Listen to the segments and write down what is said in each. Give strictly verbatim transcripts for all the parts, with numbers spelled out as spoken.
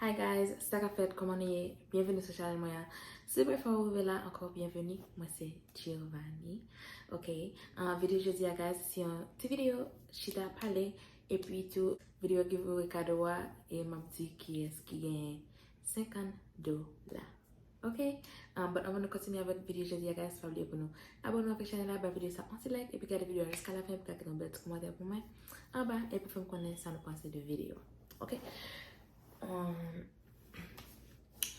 Hi guys, sa k ap fèt, kòman nou ye? Byenveni sou chanèl mwen an. Si se premye fwa ou rive la ankò, byenveni. Mwen se Giovanni. Ok, uh, videyo jodi a guys, se yon ti videyo chita pale. Epi tou, videyo giveaway kado a, e m ap di kiyès ki genyen senkant dola. Ok, um, but anvan nou kontinye avèk videyo jodi a guys, pa bliye pou nou abòne avèk chanèl la, bay videyo sa yon ti like, epi gade videyo a jiska lafen, epi gade yon bèl ti kòmantè pou mwen anba, epi fè m konnen sa nou panse de videyo. Ok, um,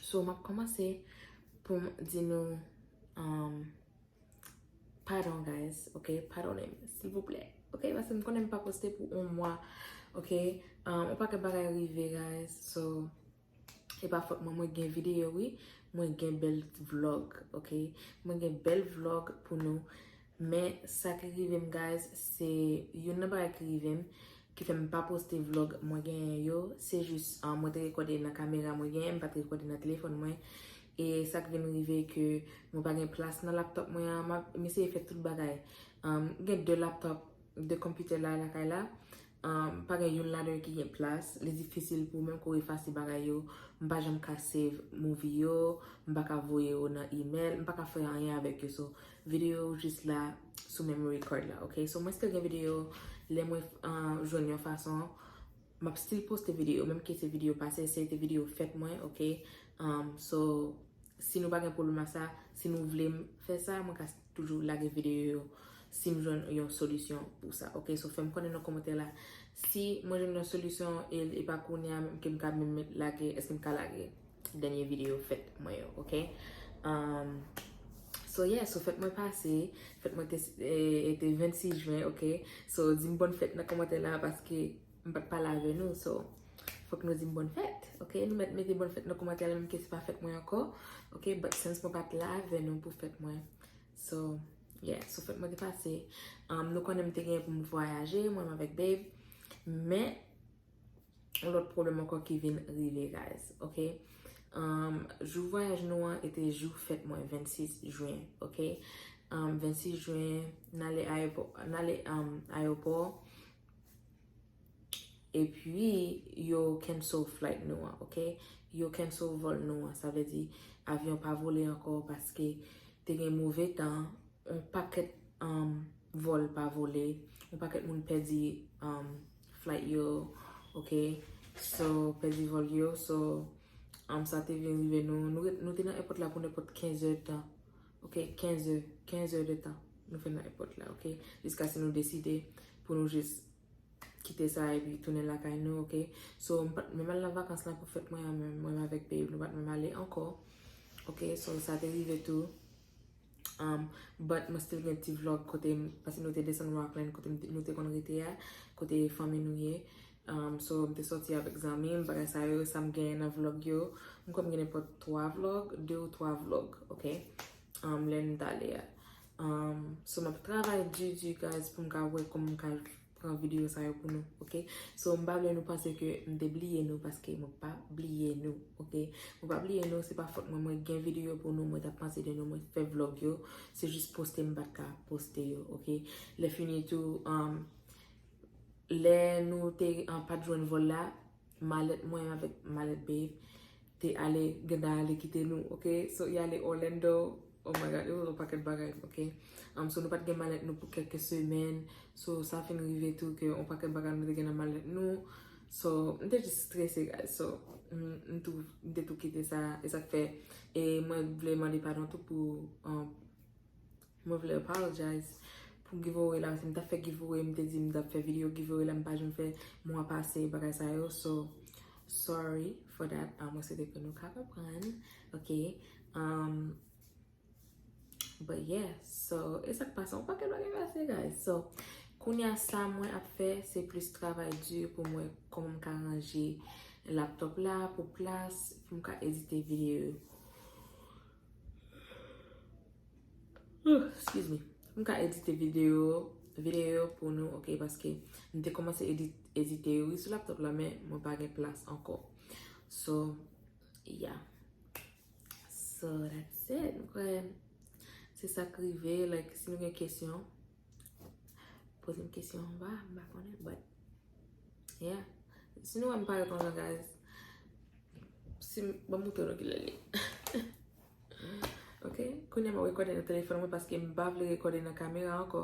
so m ap kòmanse pou m di nou, um, padon guys, ok, padone m silvouplè. Ok, paske m konnen m pa poste pou yon mwa. Ok, um, yon pakèt bagay rive guys, so e pa fòt mwen, mwen gen videyo wi, mwen gen bèl vlog, ok, mwen gen bèl vlog pou nou. Men sa ki rive m guys, se youn nan bagay ki rive m ki fè m pa poste vlog mwen genyen yo, se jis, ah, mwen te rekòde nan kamera mwen genyen, m pa t rekòde nan telefòn mwen. E sa k vin rive ke mwen pa gen plas nan laptop mwen an, m ap, m eseye fè tout bagay. Um, gen de laptop, de konpitè la lakay la. Um, pa gen youn ladan yo ki gen plas. Li difisil pou menm ke w efase bagay yo. M pa janm ka save movie yo. M pa ka voye yo nan email. M pa ka fè anyen avèk yo. So, videyo yo jis la sou memory card la, ok? So, mwen still gen videyo. Lè mwen, uh, jwenn yon fason, m ap still poste videyo. Menm ke se videyo pase, se te videyo fèt mwen, ok? Um, so, si nou pa gen pwoblèm ak sa, si nou vle m fè sa, mwen ka toujou lage videyo yo si m jwenn yon solisyon pou sa. Ok, so fè m konnen nan kòmantè la si mwen jwenn yon solisyon e, e pa kounye a menm ke m ka menm met lage, èske m ka lage dènye videyo fèt mwen yo, ok? Um, so yeah, so fèt mwen pase, fèt mwen te, e, e te vennsis jen, ok? So di m bòn fèt nan kòmantè la paske m pa t pale avè nou, so fòk nou di m bòn fèt, ok? Nou mèt mete bòn fèt nan kòmantè la, menm ke se pa fèt mwen ankò, ok? But since mwen pa t la avè nou pou fèt mwen, so, yeah, so fèt mwen te pase. Um, nou konnen m te gen pou m vwayaje, mwen menm avèk babe, men yon lòt pwoblèm ankò ki vin rive, guys, ok? Um, jou vwayaj nou an, e te jou fèt mwen, vennsis jen, ok? Um, vennsis jen, n ale ayewopò, n ale, um, ayewopò. Epi, yo cancel flight nou an, ok? Yo cancel vòl nou an. Sa vle di, avyon pa vole ankò paske te gen move tan, yon pakèt, um, vòl pa vole, yon pakèt moun pèdi, um, flight yo, ok? So, pèdi vòl yo, so, um, sa te vin rive nou. Nou, nou te nan èpòt la pou nenpòt kenz è tan, ok? Kenz è, kenz è de tan nou fè nan èpòt la, ok? Jiska si nou deside pou nou jis kite sa epi tounen lakay nou, ok? So, m pa t menm al nan vakans lan pou fèt mwen an, men mwen avèk babe, nou pa t menm ale ankò. Ok, so, sa te rive tou. Um, but mwen still gen ti vlog kote m, paske nou te desann Rockland, kote m te, nou te konn rete a, kote fanmi nou ye. Um, so, m te sòti avèk zanmi m, bagay sa yo, sa m genyen nan vlog yo. M kwè m gen nenpòt twa vlog, de ou twa vlog, ok? Um, lè n t ale a. Um, so, m ap travay di, di, guys, pou m ka wè kòman m ka pran videyo sa yo pou nou, ok? So, m pa vle nou panse ke m te bliye nou, paske mwen pa bliye nou, ok? Mwen pa bliye nou, se pa fòt mwen, mwen gen videyo pou nou, mwen t ap panse de nou, mwen fè vlog yo, se jis poste m pa t ka poste yo, ok? Lè fini tou, um, lè nou te, um, pa t jwenn vòl la, malèt mwen avèk malèt babe te ale, gentan ale kite nou, ok? So, y ale Orlando, oh my God, it was yon pakèt bagay, ok? Um, so, nou pa t gen malèt nou pou kèk semèn. So, sa fin rive tou ke yon pakèt bagay nou te gen nan malèt nou. So, m te jis strese, guys. So, m, m tou, m te tou kite sa. E sa k fè, e mwen vle mande padon tou pou, um, mwen vle apologize pou giveaway la, paske m t ap fè giveaway, m te di m t ap fè videyo giveaway la, m pa janm fè mwa pase, bagay sa yo. So, sorry for that. Ah, mwen swete ke nou ka konprann. Ok. Um, but yeah, so, e sa k pase, yon pakèt bagay pase, guys. So, kounye a sa mwen ap fè, se plis travay di pou mwen, kòman m ka ranje laptop la, pou plas, pou m ka edite videyo. Excuse me. M ka edite videyo, videyo pou nou, ok, paske m te kòmanse edit, edite yo, wi, sou laptop la, men mwen pa gen plas ankò. So, yeah. So, that's it. M kwè se sa k rive. Like, si nou gen kesyon, poze m kesyon anba, m pa konnen, but, yeah. Si nou wè m parèt konsa, guys, Si m, ban m montre nou kilè l ye. Ok, kounye a m ap rekòde nan telefòn mwen paske m pa vle rekòde nan kamera ankò.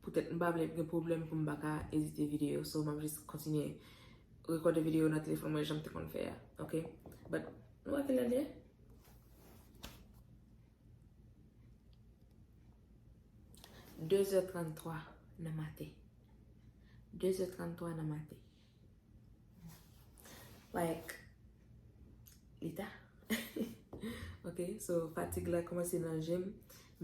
Poutèt m pa vle gen pwoblèm pou m pa ka edite videyo. So, m ap jis kontinye rekòde videyo nan telefòn mwen jan m te konn fè a. Ok? But, nou wè kilè l ye? De zè tranntwa nan maten. De zè tranntwa nan maten. Like, li ta. Ok, so fatig la kòmanse nan je m,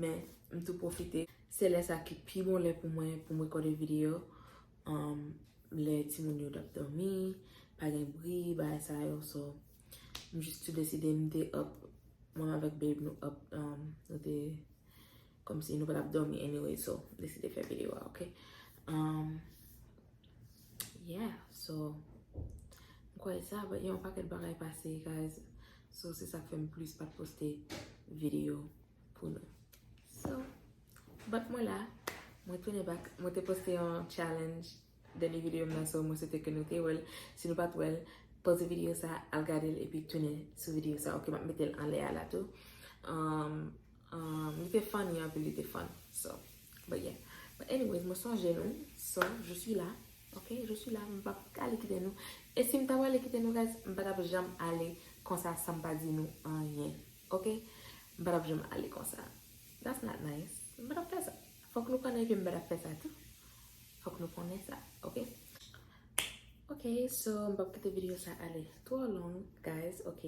men m tou pwofite. Se lè sa ki pi bon lè pou mwen, pou m rekòde videyo. Um, lè timoun yo t ap dòmi, pa gen bri, bagay sa yo, so, m jis tou deside m te up, mwen avèk babe nou up, um, nou te kòmsi nou pa t ap dòmi anyway, so, m deside fè videyo a, ok? Um, yeah, so, m kwè sa, but yon pakèt bagay pase, guys, so, se sa k fè m plis pa t poste videyo pou nou. So, but mwen la, mwen tounen back, mwen te poste yon challenge dènye videyo m nan, so mwen swete ke nou te wè l. Si nou pa t wè l, poze videyo sa, al gade l epi tounen sou videyo sa, ok, m ap mete l anlè a la tou. Um, um, li te funny anpil, li te fun. So, but yeah. But anyways, mwen sonje nou, so, je suis là, ok, je suis là, m p ap ale kite nou. E si m ta prale kite nou, guys, m pa t ap janm ale konsa san m pa di nou anyen, ok? M pa t ap janm ale konsa. That's not nice. M pa t ap fè sa. Fòk nou konnen ke m pa t ap fè sa tou. Fòk nou konnen sa, ok? Ok, so m p ap kite videyo sa ale twò long, guys, ok?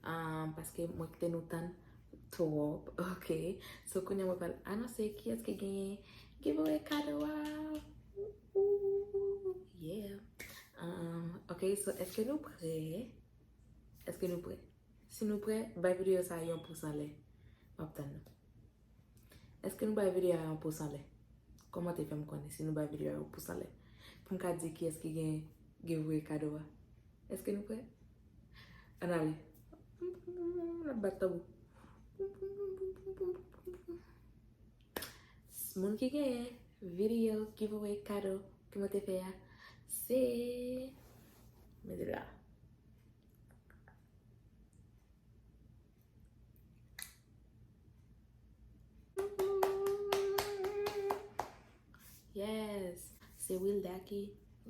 Um, paske mwen kite nou tann twòp, ok? So kounye a mwen pral anonse kiyès ki genyen giveaway kado a. Ooh, yeah. Um, ok, so èske nou prè? Èske nou prè? Si nou prè, bay videyo sa a yon pous anlè. M ap tann nou. Èske nou bay videyo a yon pous anlè? Kòmante fè m konnen si nou bay videyo a yon pous anlè. Pou m ka di kiyès ki gen giveaway kado a. Èske nou prè? Ann ale. N ap bat tanbou. Moun ki genyen videyo giveaway kado ke mwen te fè a, se, mete la. Yes, se Wilda ki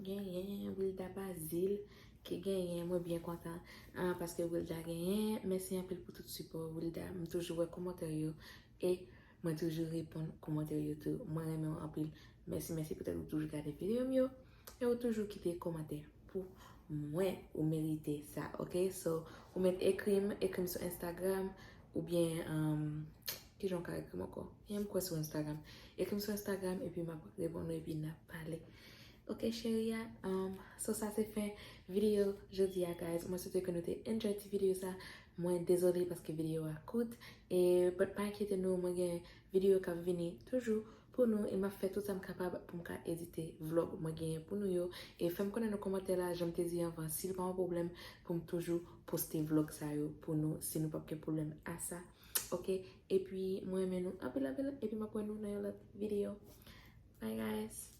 genyen, Wilda Bazil ki genyen, mwen byen kontan, ah, paske Wilda genyen. Mèsi anpil pou tout sipò, Wilda. M toujou wè kòmantè yo e mwen toujou reponn kòmantè yo tou. Mwen renmen w anpil. Mèsi, mèsi poutèt ou toujou gade videyo m yo e ou toujou kite kòmantè pou mwen. Ou merite sa, ok? So, ou mèt ekri m, ekri m sou Instagram, oubyen, um, kijan w ka ekri m ankò? Yon m kwè sou Instagram. Ekri m sou Instagram, epi m ap reponn ou, epi n ap pale. Ok, cheri a, um, so sa se fen videyo jodi a, guys. Mwen swete ke nou te enjoy ti videyo sa. Mwen dezole paske videyo a kout. E, but pa enkyete nou, mwen gen videyo k ap vini toujou pou nou, e m ap fè tout sa m kapab pou m ka edite vlog mwen genyen pou nou yo. E fè m konnen nan kòmantè la, jan m te di anvan, si l pa yon pwoblèm pou m toujou poste vlog sa yo pou nou, si nou p ap gen pwoblèm a sa. Ok, epi mwen renmen nou anpil, anpil, epi m ap wè nou nan yon lòt videyo. Bye, guys.